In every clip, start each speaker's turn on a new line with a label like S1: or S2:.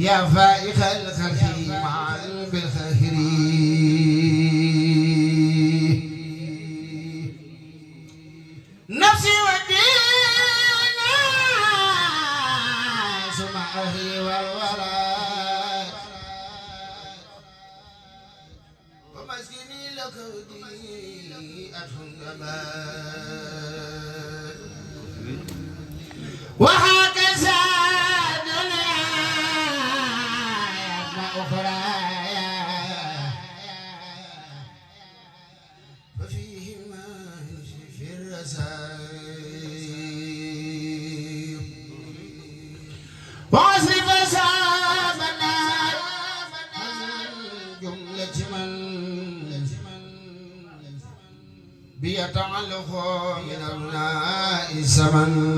S1: يا فائق الخلق معا بالخير نفسي ودين ثم أهلي والولد ومسكني لك ودي أتهم وهكذا ففيهما في الرسائل واصرف أصحاب النار جملة من بيتعلق من أبناء الزمن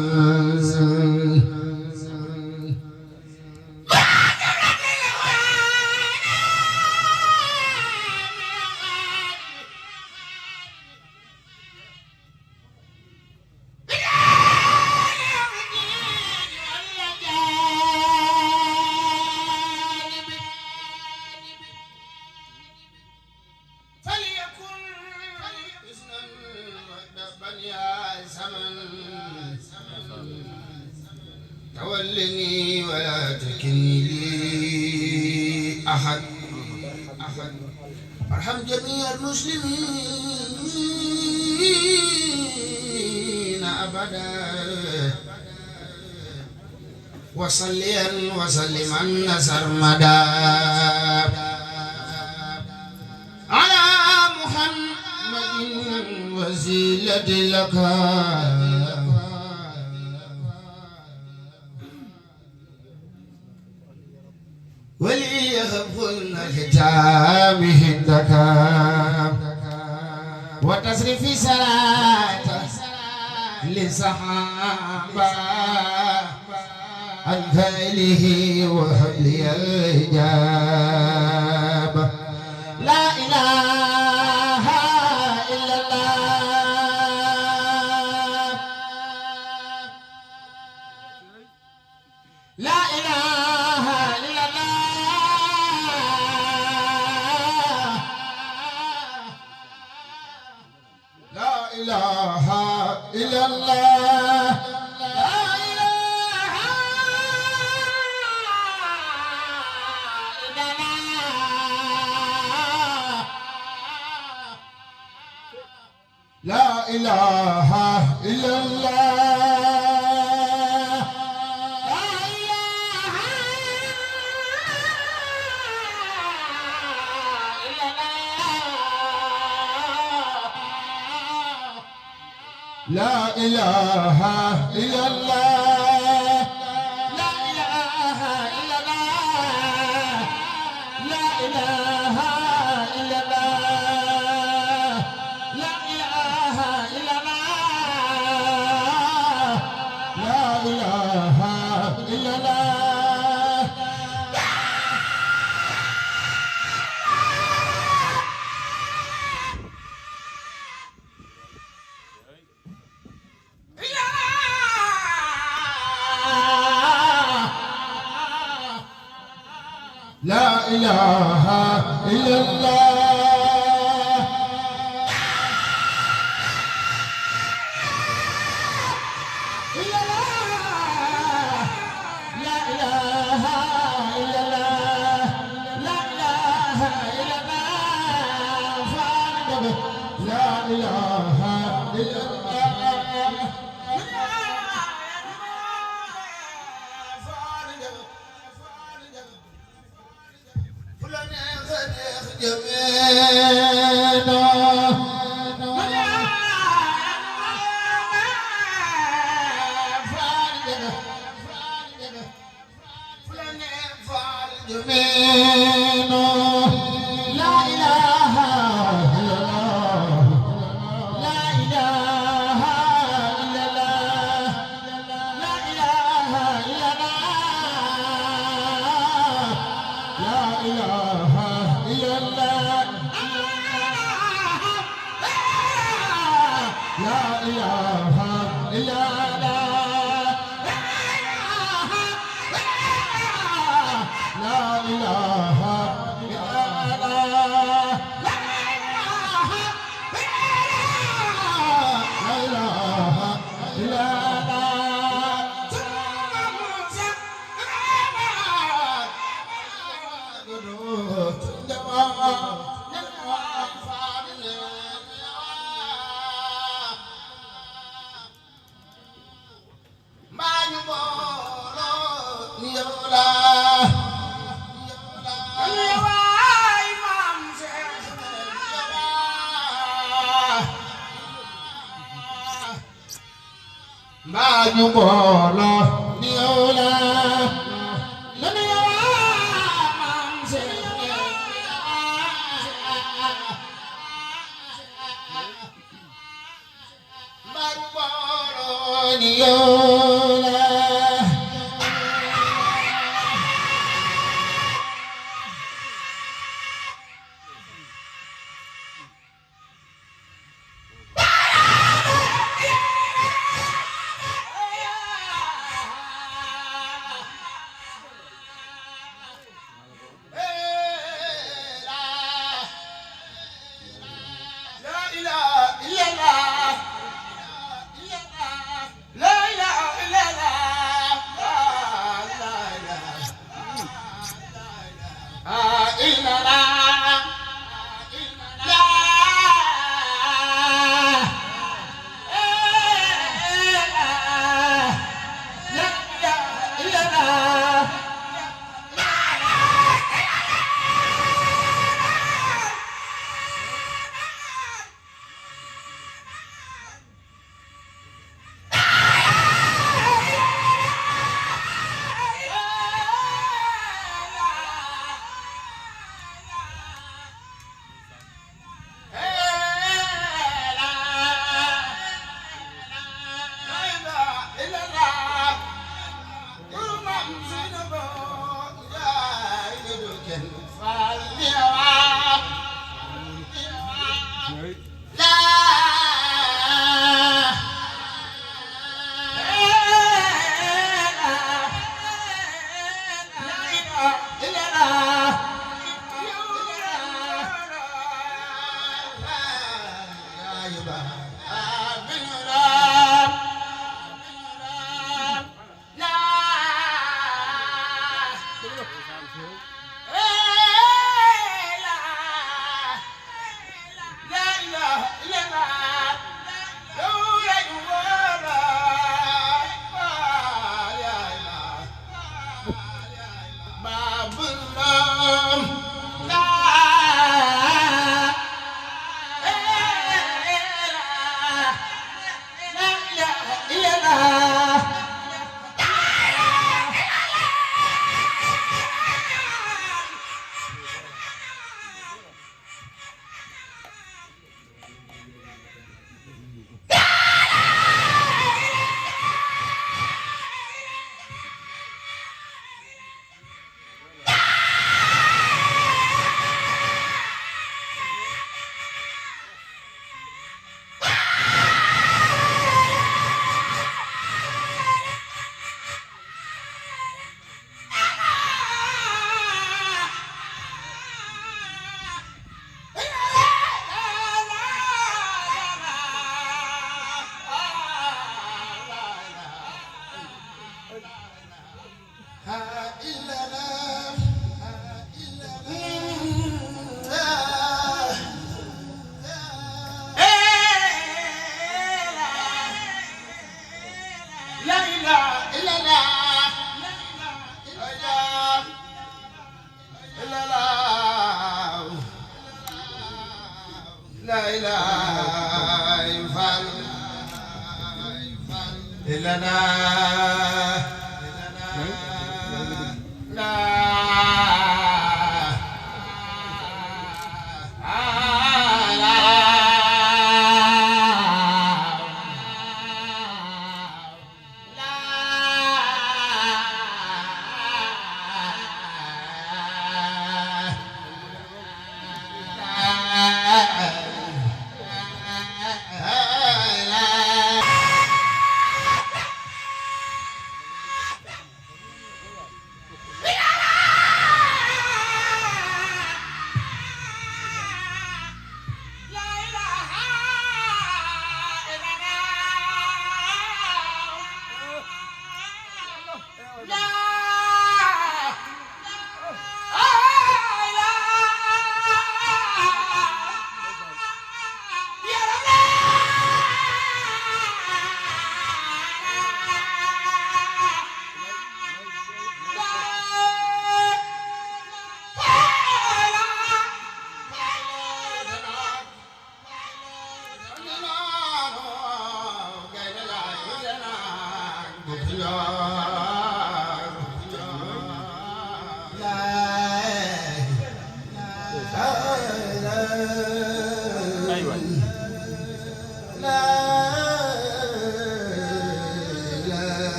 S1: تولني ولا تكلني لي أحد ارحم جميع المسلمين أبدا وصليا وسلما سرمدا على محمد وسيلة لك وليهبن الختام عندك وتصرف صلاة لصحابة عن فعله وحبلي الإجابة لا إله إلا الله لا إله إلا الله لا إله إلا الله لا إله إلا الله لا إله إلا الله لا إله إلا الله لا إله إلا الله لا إله إلا الله لا إله إلا الله لا إله إلا الله لا إله إلا الله لا إله إلا الله لا إله إلا الله لا Ñu booloo ni yow la lanu yow maam Seex mbaa ñu booloo ni yow la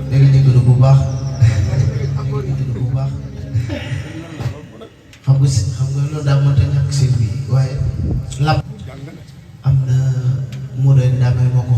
S1: léegi ñu bu baax bu baax xam nga loolu daa mënta ñàkk seen bi waaye lam am na moo doon daa may moo ko